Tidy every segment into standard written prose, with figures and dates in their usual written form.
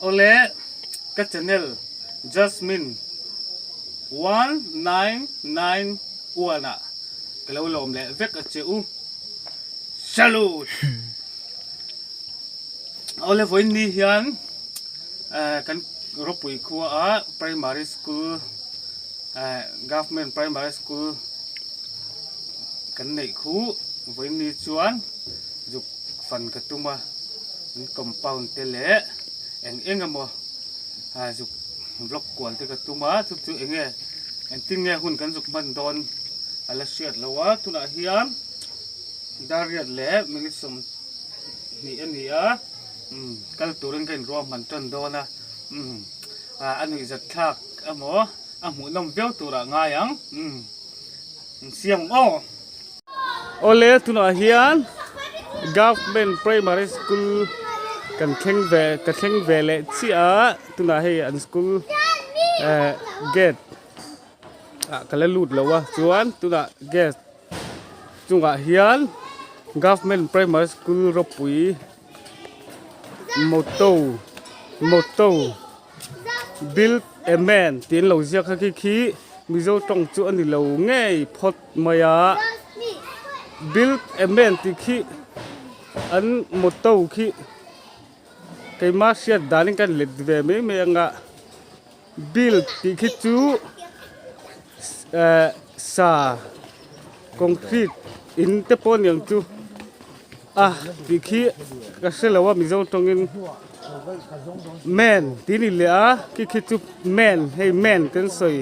Awle ka channel Jasmine 1991 ah ka lo lawm leh vek a che u. Salute! Awle vawiin ni hian kan ropui khua ah primary school government primary school kan neih khu vawiin ni chuan zuk fan ka tum a an compound te leh eng eng emaw zuk vlog kual te ka tum a chu chu eng nge engtin nge hun kan zuk hman dawn a la hriat loh a tunah hian Dariat leh minute 20 a ni a umm kal turin ka inruahman tan dawn a umm a nuihzat thlak emaw a hmuhnawm viau turah ngai ang umm in siam aw. Awle tunah hian Government Primary School kan thleng ve ka thleng ve leh chiah a tunah hei an school eh gate ah ka la lut lo a chuan tunah gate chungah hian Government Primary School ropui motto motto build a man tih an lo ziak a khi khi Mizo tawng chu a ni lo ngei phawt mai a build a man tih khi an motto khi keimah hriat danin ka let ve mai mai anga build tih khi chu eh sa concrete in te pawh a ni ang chu a tih khi ka hre lo a mizo tawngin man tih a ni leh a khi khi chu man hei man kan sawi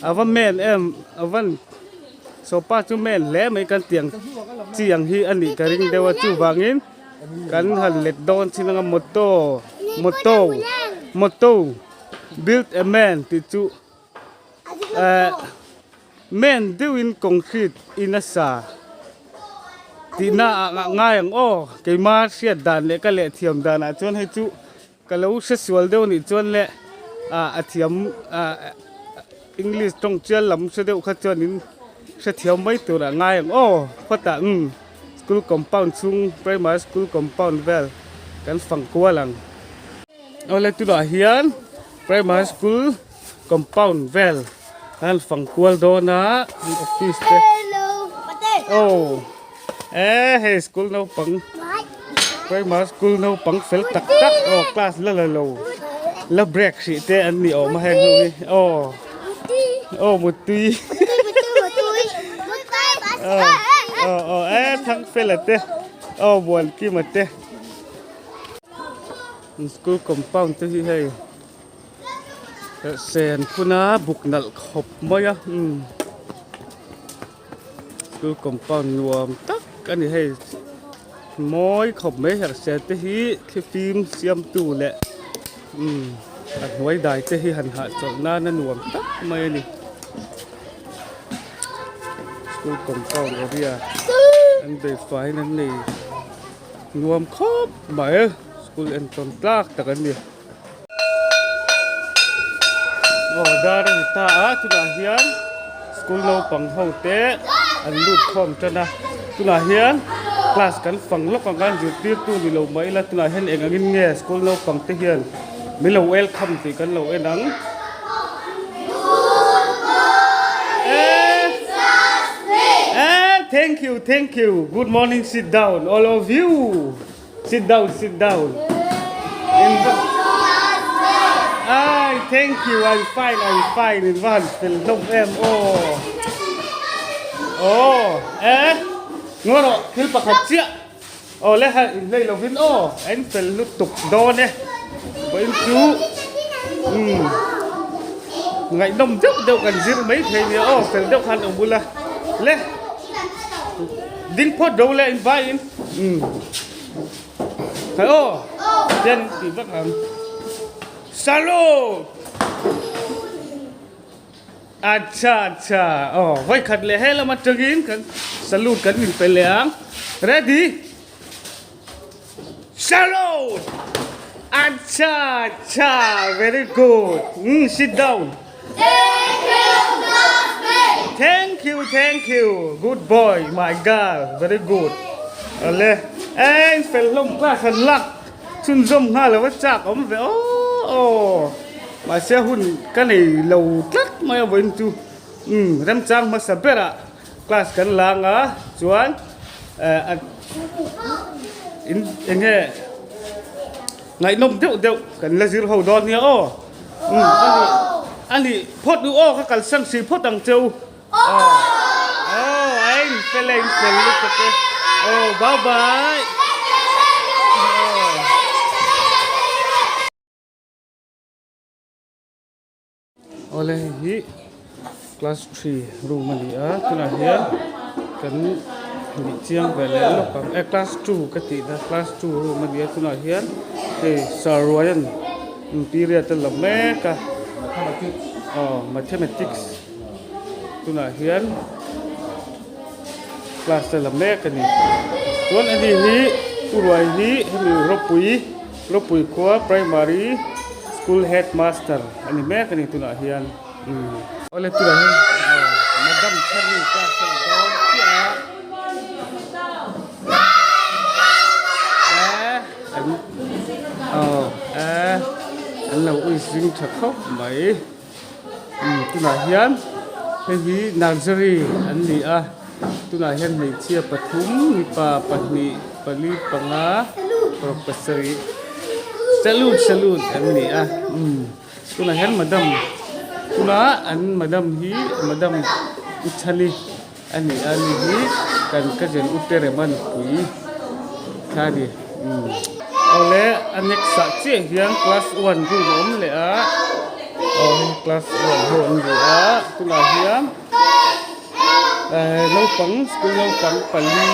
a va man em a van sawpa chu man hle mai kan tih ang chi ang hi a nih ka ring deuh a chuvangin kan han let dawn chin anga motto motto motto build a man tih chu eh man deuhin concrete in a sa tihna ah ngai ang aw keima hriat dan leh ka leh thiam danah chuan hei chu ka lo hre sual deuh anih chuan le ah a thiam ah english tawng chial lam hre deuh kha chuanin hrethiam mai turah ngai ang aw khawtah umm school compound chhung primary school compound vel kan fang kual ang awle tunah hian primary school compound vel an fang kual dawn a an office te aw e hei school naupang primary school naupang fel tak tak aw class la la lo la break hrih te an ni awm a heng ho hi aw aw mutui aw aw aw e thangfela te aw muankima te school compound te hi hei sen phun a buk nalh khawp mai a umm school compound nuam tak a ni hei mawi khawp mai herh sen te hi thlifim siamtu leh umm a hnuai dai te hi han hahchawlh nan a nuam tak mai a ni school compound area an bei faiin an nei nuam khawp mai school entawn tlak tak an ni. Aw dar a ni ta a chutah hian school naupang ho te an lut khawm tan a tunah hian class kan fang lawk ang a zirtirtu ni lo mah ila tunah hian eng angin nge school naupang te hian min lo welcome tih kan lo en ang. Thank you thank you good morning sit down all of you. Sit down, sit down. Ai, thank you. I'm fine, I'm fine. In van fel hlawm em aw. Oh, eh? Ngoro, thil pakhat chiah. Oh, le ha in hlei lovin aw. En fel lutuk dawn e. Vawiin chu um ngaihnawm deuh deuh kan zir mai thei nia aw. Fel deuh khan awm ula. Le. Ding phawt ro le in vai in. Umm. Khai aw. Chen ti vak ang. Salute. Acha acha. Aw voi khat leh he lama tangin kan salute kan in pe leh ang. Ready? Salute. Acha acha. Very good. Sit down. Thank you, classmate. Thank you, thank you. Good boy, my girl. Very good. Ale, eh, fel hlawm class han lak chhunzawm nghal lo a chak awm ve. Oh. Aw mahse hun ka nei lo tlat mai a vawiin chu umm remchang hmasa berah class kan lang a chuan eh in eng nge ngaihnawm deuh deuh kan la zir ho dawn nia aw umm a nih a nih phawt u aw ka kalsan hrih phawt ang che u. Aw a in fel a in fel lutuk e aw bye bye. Awle hei hi class 3 room a ni a tunah hian kan bih chiang ve leh lawk ang e class 2 ka tih na class 2 room a ni a tunah hian hei sir Ruaian period a la mek a aw mathematics. Tunah hian class a la mek a ni. Chuan ani hi Pu Ruai hi hemi Ropui Ropui khua primary school headmaster a ni mek a ni tunah hian umm. Awle tunah hian madam Chhani class a la dawn chiah a. Eh an aw eh an lo ui zing tha khawp mai. Tunah hian hei hi nursery an ni a tunah hian hmeichhia pathum mipa pahnih pali panga paruk pasarih salute salute an ni a tunah hian madam tunah an madam hi madam Uchhali a ni a ni hi kan cousin Uterema nupui kha a ni awle a next ah chiah hian class one room a awm leh a aw hei class one ho an ni a tunah hian ehh naupang school naupang pali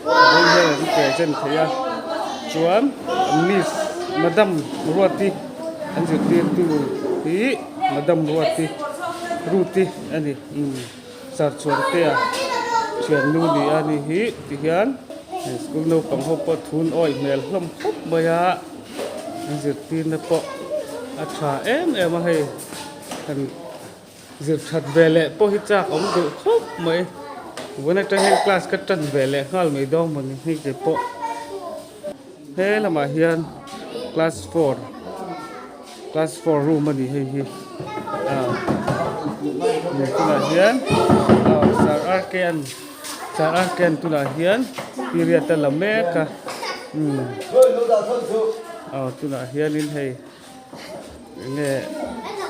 vawi hian an present thei a chuan miss madam Ruati an zirtirtu hi madam Ruati Ruti a ni. Sarchhuantea thiannu ni a ni hi ti hian school naupang ho pawh thun awih hmel hlawm khawp mai a an zirtirna pawh a tha em em a hei han zir that ve leh pawh hi chak awm duh khawp mai vawiin atang hian class ka tan ve leh nghal mai dawn mawni hei te pawh he lamah hian class four. Class four room a ni hei hi ah tunah hian ah sir R K an sir R K an tunah hian period a la mek a umm aw tunah hianin hei eng nge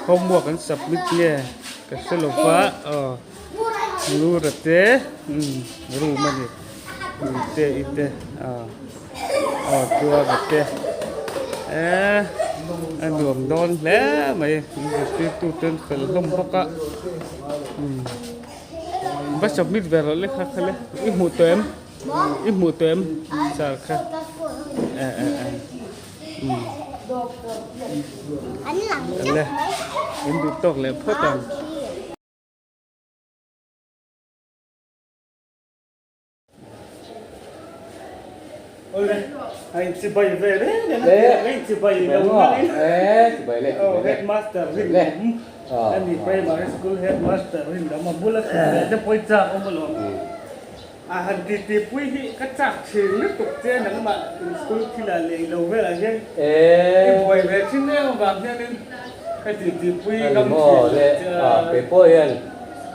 homework an submit nge ka hre lo va aw Lura te umm room a ni te i te ah. Aw tuara te eh a nuam dawn hle mai zirtirtu te an fel hlawm bawk a umm va submit ve rawh le kha kha le i hmuh tawh em i hmuh tawh em sir kha eh eh eh umm le in duh tawk leh phawt ang.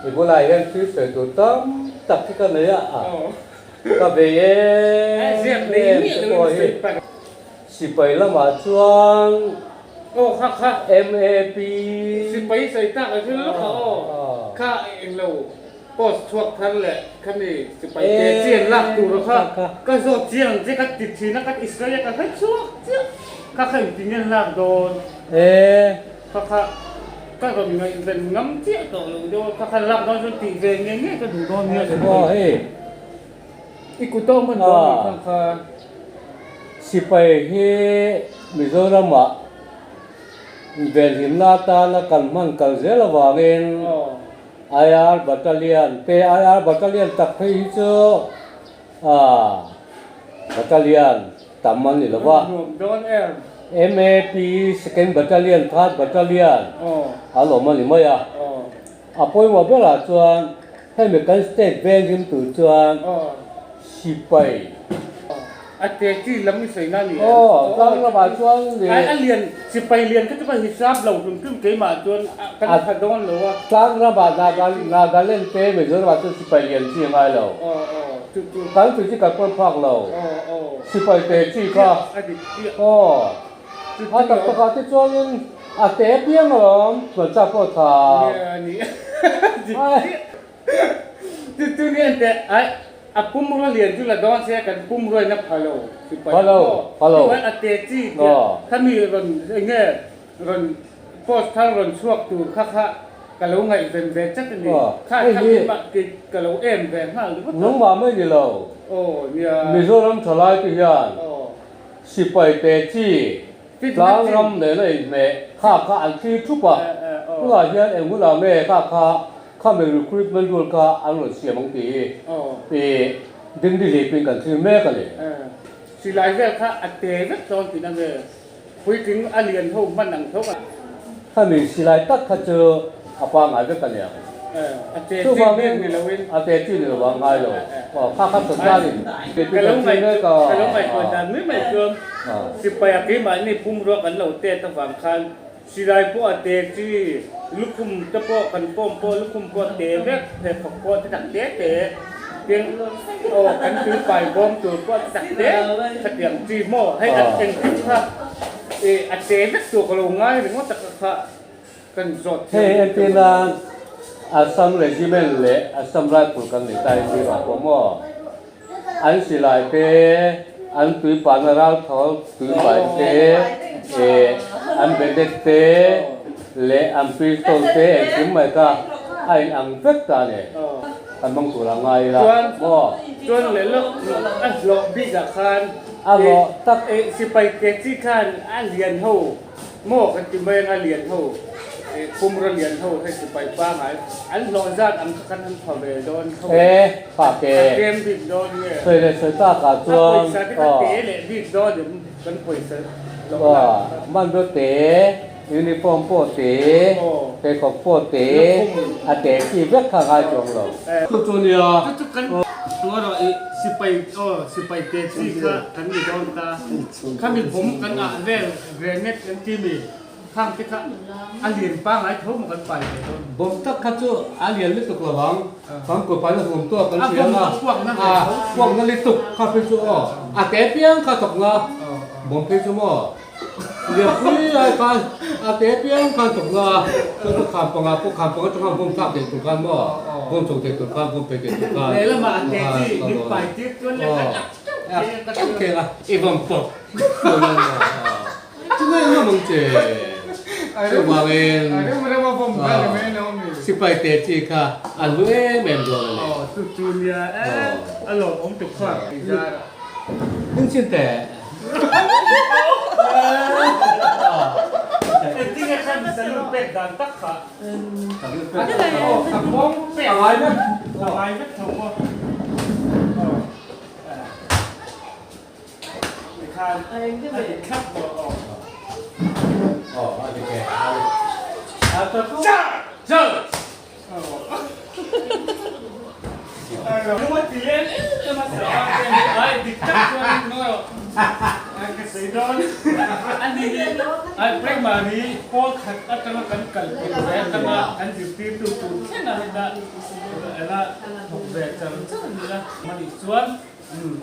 I bulah hian thil sawi tur tam tak hi ka nei a, ka bei em em te pawh hi sipai lamah chuan MAP Sipai sawi tak a thil lawk a aw kha englo post chhuak thar leh khami sipai te chian lak tur a kha ka zawt chiang che ka ti thin a ka Israel a ka hre chhuak chiah kha kha engtin nge an lak dawn Kha kha ka rawn ngaihven ngam chiah tawh lo deuh a, kha kha lak dawn chuan tih ve nge nge ka duh dawn nia ka Aw hei. I kut a awm an dawn nih kha kha. Sipai hi Mizoramah venhimna atana kan hman kal zel avangin IR Battalion, PIR Battalion tak phei hi chu Battalion tam a ni lo va. MAP Second Battalion, Third Battalion an awm a ni mai a. A pawimawh berah chuan hemi kan state veng him tur chuan sipai A te chi lam i sawi na ni em? Aw, tlang lamah chuan le. Ai a lian, sipai lian kha chu ka hisap lo hlum hlum keimah chuan kan tha dawn lo a. Tlang ramah Nagaland te Mizoramah chuan sipai lian chi a ngai lo. Aw aw, chu chu. Kan tui chi kan pawn phak lo. Aw aw. Sipai te chi kha. A dik chiah. Aw. A tak takah te chuanin a te piang alawm, chuan pawh tha. Nia ni. Dik chiah. Chu chu ni an teh ai a pumrua lian chu la dawn se kan pumrua in a pha lo sipai Pha lo, pha lo. Chuan a te chi tia khami rawn eng nge rawn post thar rawn chhuak tur kha kha ka lo ngaihven ve chat a ni. Kha kha keimah kei ka lo em ve nghal ringawt a. Nangmah mai ni lo. Aw nia. Mizoram thalai te hian sipai te chi Tlang ram nena inhmeh kha kha an thlir thup a, tunah hian eng hunah nge kha kha khami recruitment rule kha an rawn siam ang tih hi i dingdi hlipin kan thlir mek a ni. Silai vel kha a te vek dawn tihna nge puitling a lian ho hman ang tho a. Khami silai tak kha chu a pangngai vek a ni ang. A te chi bik ni loin. A te chi ni lo ang ngai lo. Kha kha sawrkarin Ka lo ngaihtuah dan mai mai chuan sipai a keimahni pumrua kan lo tet avang khan silai pawh a te chi, lukhum te pawh kan pawm pawh lukhum pawh a te vek, pheikhawk pawh te tak te te, tin aw kan tuipai bawm tur pawh te tak te khatiang chi maw hei a engkim kha a te vek tur ka lo ngai ringawt a kha. Kan zawt Hei entir nan Assam Regiment leh Assam Rifle kan nei ta in tirah pawh maw? An silai te, an tuipahna ralthawl tuipai te, eh an benet te leh an pistol te engkim mai kha a in ang vek ta a ni. Kan hmang tur a ngai ila maw? Chuan leh lawk a hlawh bik ah khan A hlawh tak. Eh sipai te chi khan a lian ho. Maw kan ti mai anga lian ho eh pumraw lian ho hei sipai pangai an hlawh zat ang kha kan han pha ve dawn tho E pha ke a tlem bik dawn nge sawi leh sawi tak ah a chuan pawisa te kha aw te leh bik dawn em kan pawisa hlawh aw zat kha hmanraw te uniform pawh te aw pheikhawk pawh te lukhum a te chi vek kha ngai chuang lo eh chu chu nia chu chu kan ngarawh i sipai aw sipai te chi kha kan ni dawn ta Khami bawm kan ah vel grenade an ti mi khang te kha a lian pangai tho maw kan pai ve dawn. Bawm tak kha chu a lian lutuk lo ang, kan kut paina hum tawk kan hria ang a, a puak na lutuk kha phei chu aw, a te piang kha thawk na bawm phei chu maw lian pui lai khan a te piang khan thawk na chuan chu kham pangah pawh kham panga atanga bawm thlak thei tur khan maw bawm chho thei tur khan bawm pe thei tur khan lehlamah a te chi min pai tir chuan leh I vawm pawp Chunga engah mang che chuvangin sipai te chi kha a hlu em em dawn a ni. Engchin teh.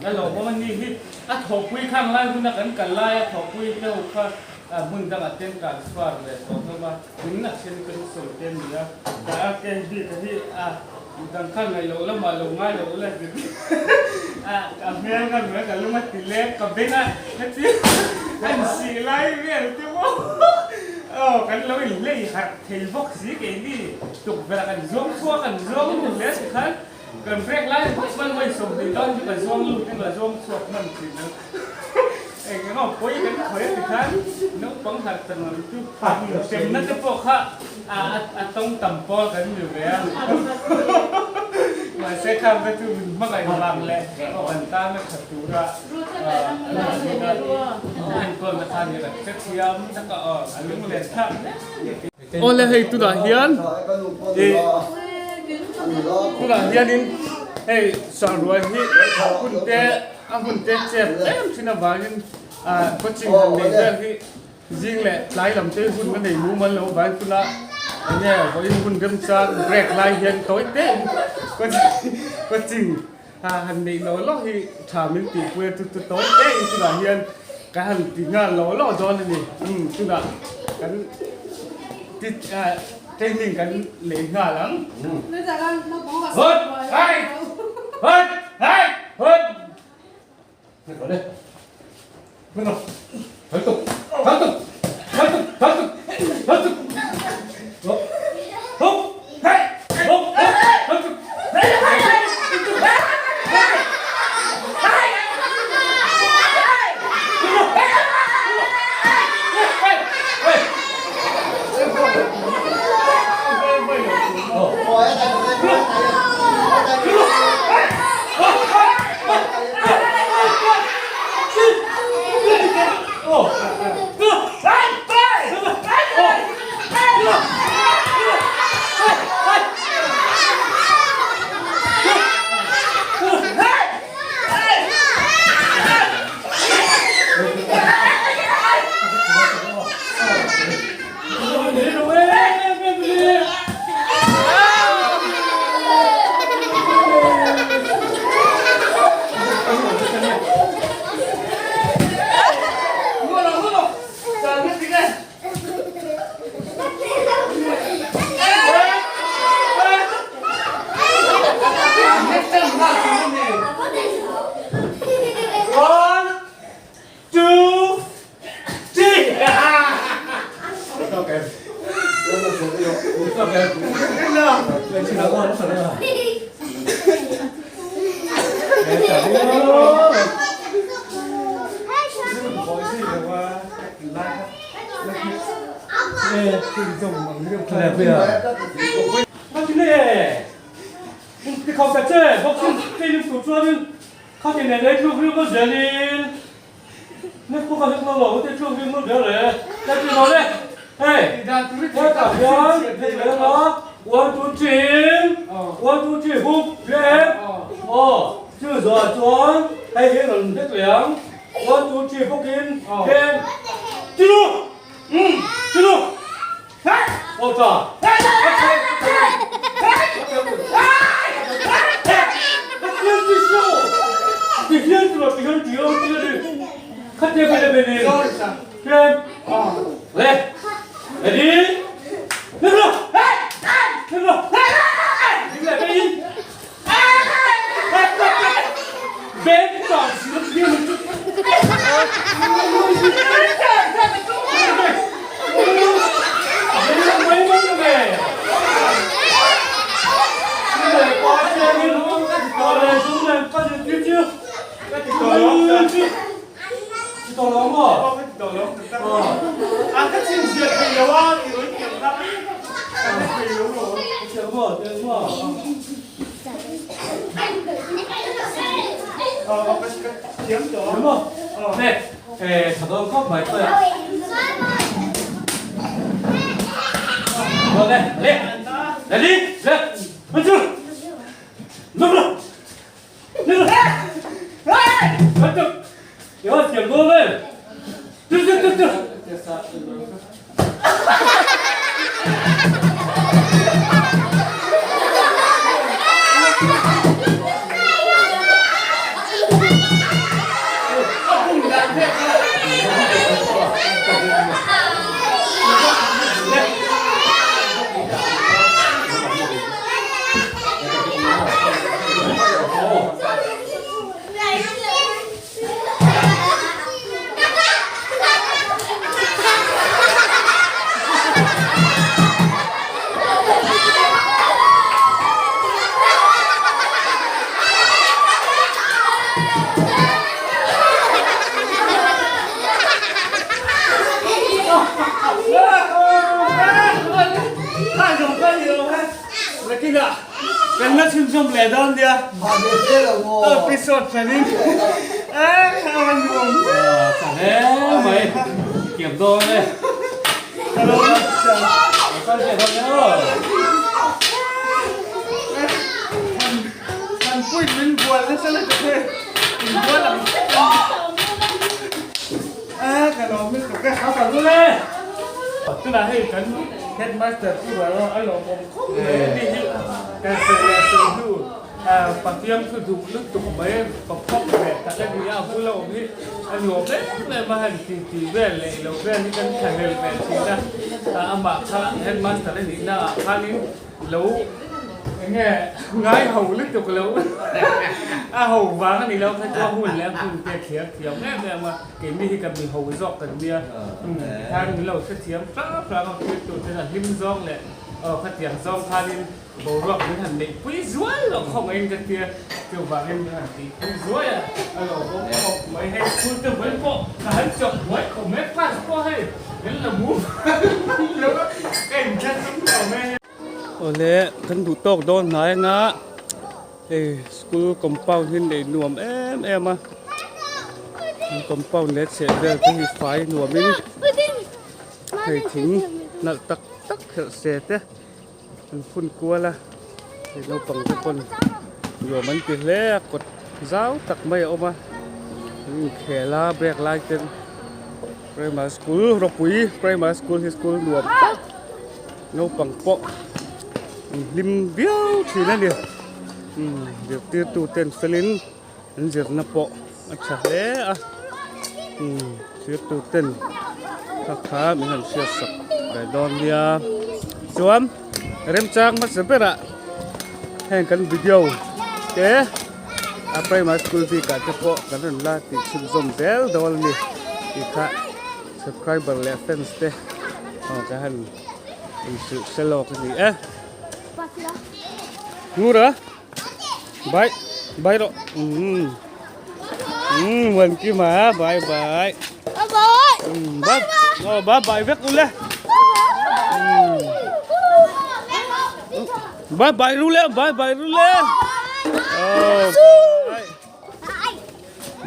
A lawmawm a ni hi a thawhpui khang lai huna kan kal lai a thawhpui deuh kha hmun dangah ten transfer ve tawh hlawm a, in a then kan sawi te a ni a, tah a ken bik a hi a dang khan ngaih loh lamah lo ngai loh la zir a a hmel kha hnuai ka lung a ti lek ka beng a heti an sih lai vel te maw aw kan lo inhlei harh thei bawk si keini tukverh ah kan zuang chhuak kan zuang lut hle tikhan. Kan break lai hmai hmai hmai 20 dawn chu ka zuang lut in ka zuang chhuak hman thin a, eng emaw pawi kan khawi a ti khan naupang harh ta ngam chu hremna te pawh kha a tawng tam pawl kan ni ve a, mahse khang te chu min hmangaih vang leh kan tan a tha tura enkawlna kha ni kan hrethiam tak a aw a lunglen thlak hle a ni. Awle hei tunah hian ih tunah hianin hei sangruai hi hun te. a hun te chep em thin avangin coaching han nei vel hi zing leh tlai lam te hun a nei mumal lo avangin tunah enge vawiin hun remchang break lai hian tawi te in coaching han neih lo lo hi tha min tihpui a chu chu tawi te in tunah hian ka han ti nghal lo lo dawn a ni umm tunah kan ti training kan nei nghal ang. Kan la chhunzawm leh dawn nia. Episode thanin a va nuam. Tha hle mai. Thiam dawn e. Ka lo Kal ve dawn e aw. Thanpuiin min bual nasa lutuk e. Inbual ang A ka lawm lutuk e. A ka lul e. Tunah hei kan headmaster pu rual a lawmawm khawp mai a ni hi. Kan sawi leh sawi hnu Pathian thu duh lutuk mai paphawk leh tak a ni a, a bula awm hi a nuam em em a, han ti ti vel leh ilo vel hi kan thlahlel ve thin a, amah kha headmaster a nihna ah khanin lo eng nge ngai ho lutuk lo a ho vang a ni lo kha chu a hun leh a hun te a thliar thiam em em a, keini hi ka mi ho zawk kan nia, tikhan min lo hrethiam hrang hrang a, thiltu ten a hlim zawng leh aw khatiang zawng khanin Boruak min han neihpui zual loh khawngaihin ka tia, chuvangin min han tihpui zuai a, a lo bawm khawp mai. Hei school te vawi pawh ka han chawp buai khawp mai, class pawh hei kan la mu lo a, ka inthlahrung lo mai hei. Awle, kan duh tawk dawn hnai anga hei school compound hi nei nuam em em a, an compound leh chheh vel te hi fai nuamin hei thing nalh tak tak khelh se te. An phun kual a, hei naupang te pawn nuam an ti hle a, kawt zau tak mai a awm a, an inkhel a break lai ten primary school ropui primary school hi school nuam tak naupang pawh an hlim viau thin a ni umm zirtirtu ten felin an zirna pawh a tha hle a umm zirtu ten kha kha min han hriat sak ve dawn nia chuan remchang hmasa berah heng kan video te a primary school bikah te pawh kan rawn la tih chhunzawm zel dawn a ni tih kha subscriber leh fans te aw ka han inhrilh hre lawk a ni e. Ngura. Bye. Bye rawh. Umm. Umm wan kim a. Bye bye. Bye bye. Umm bye. Oh bye bye vek ule. Umm. Bye bye rule. Bye bye rule. Oh bye.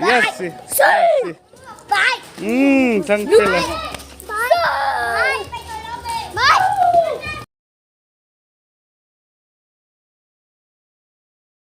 Yes. Bye. Umm thang phela.